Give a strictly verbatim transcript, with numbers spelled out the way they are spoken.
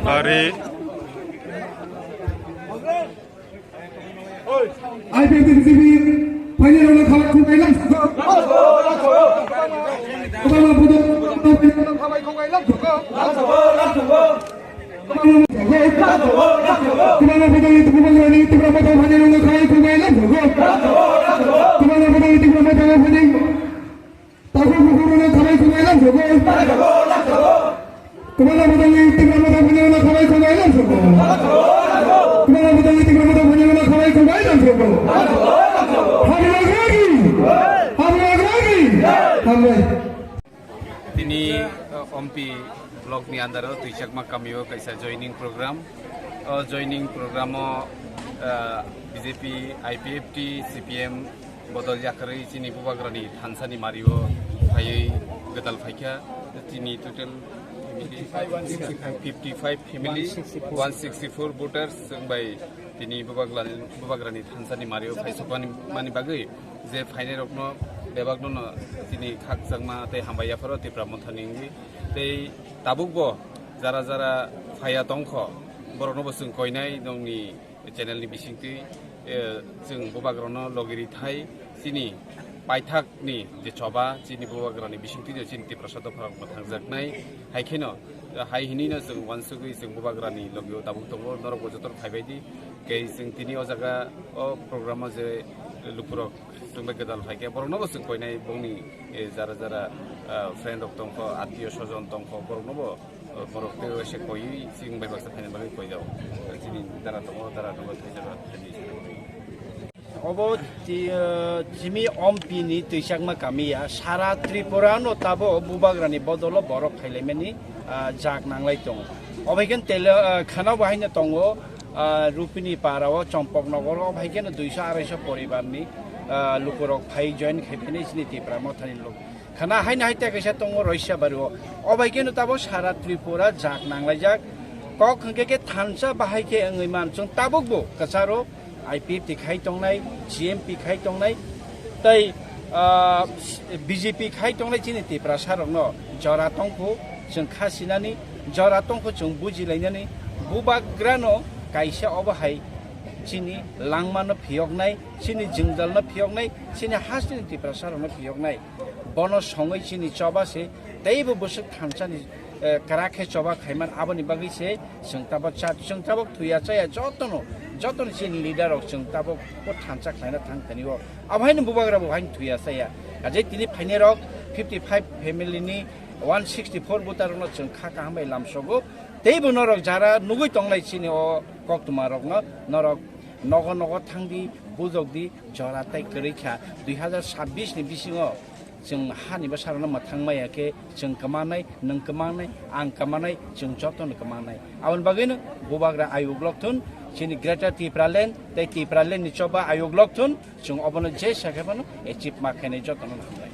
Ari. I P F T C P, phaini rwna khabai khungbai lam sokho. Kwbangma budok, khabai khungbai lam sokho. Kwbangma budok, kwbangma budok, Tipra Motha phaini rwna khabai khungbai lam sokho. Kwbangma budok, Tipra Motha phaini Takhuk bukhuk rwna khabai khungbai lam sokho. Kwbangma budok ni Tipra Motha phaini rwna khabai khungbai lam sokho. Kwbangma budok ni Tipra Motha phaini rwna khabai khungbai lam sokho. Hambai ragi. Hambai ragi. Hambai. Tini, uh, Ompi block ni under o Tuichakma kami o kaisa joining program. O joining program o, uh, B J P, I P F T, C P M, bodol yakarwi chini bubagrani thansani mario phaiwi gwdal phaikha. Chini total fifty-five family, one sixty-four voters chwng bai tini bubaglani, bubagrani thansani mario phaisokmani, mani bagwi je phainairokno bebakno no chini khakchangma tei hambai yapharo Tipra Mothani wngwi tei tabukbo jara jara phaiya tongkho borokno bo chwng koinai nongni channel ni bisingtwi, eh, chwng bubagrano logi rithai chini paithakni je choba chini bubagrani bisingtwi no chini Tiprasa dopharok mwthangjaknai. Hai kheno, eh, hai hinwi no chwng uansugwi chwng bubagrani logio tabuk tongo, norokbo jotono phaibai di. Kei chwng tini o jaga o program o je lukurok chwng bai gwdal phaikhe borokno bo chwng koinai bongni, eh, jara jara, ah, friend rok tongkho, attiyo sojon tongkho, borokno bo Borok tei waisa koiwi chini bai baksa phaina bagwi koijao. Chini dara tongo, dara tongo, thaisa ba, thaisa. Obo ti-, eh, Jimmy Ompi ni Tuichakma kami ya, sara Tripura no tabo bubagrani bodolo borok phailaimani, ah, jak nanglai tongo. Obo hai khe tele, ah, khana bo haino tongo, ah, Rupini para o, Chompok Nogor o, obo hai khe no duiso araiso poribar ni, ah, lukurok phai join khai phini chini Tipra Mothani lok. Khana haino hai tei kaisa tongo Roisabari o. O bai khe no tabo sara Tripura jak nanglaijak. Kok hwnkhe khe thansa bahai khe wngwi man. Chwng tabukbo kwcharo I P F T khai tongnai, G M P khai tongnai, tei, ah, B J P khai tongnai chini Tiprasa rokno jora tongkhu chwng kha sinani, jora tongkhu chwng bujilainani, bubagrano kaisa obo hai chini langmano phiyoknai, chini jwngjalno phiyoknai, chini hasteni Tiprasa rokno phiyoknai. Bono songwi chini choba se teibo bwswk thansani, eh, kwrak khe choba khaiman, aboni bagwi se chwng tabok cha-, chwng tabok thuya chaya jotono, jotono chini leader rok chwng tabok bo thansa khlaina thang thani o. Abo haino bubagra bo haino thuya chaya. Ajai tini phainai rok fifty five family ni one sixty four voter rokno chwng kha kaham bai lamsogo. Teibo norok jara nugwi tongnai chini o koktwma rokno, norok nogo nogo thangdi, bujokdi, jora tei kwrwi kha. Dui hazar sabbish ni bisingo chwng hani bwsarokno mwthang maya khe chwng kwmanai, nwng kwmanai, ang kwmanai, chwng jotono kwmanai. Aboni bagwino bubagra ayuk lok thun, chini Greater Tipraland tei Tipraland ni choba ayuk lok thun, chwng obono je sakhe phano achieve ma khainai jotono hambai.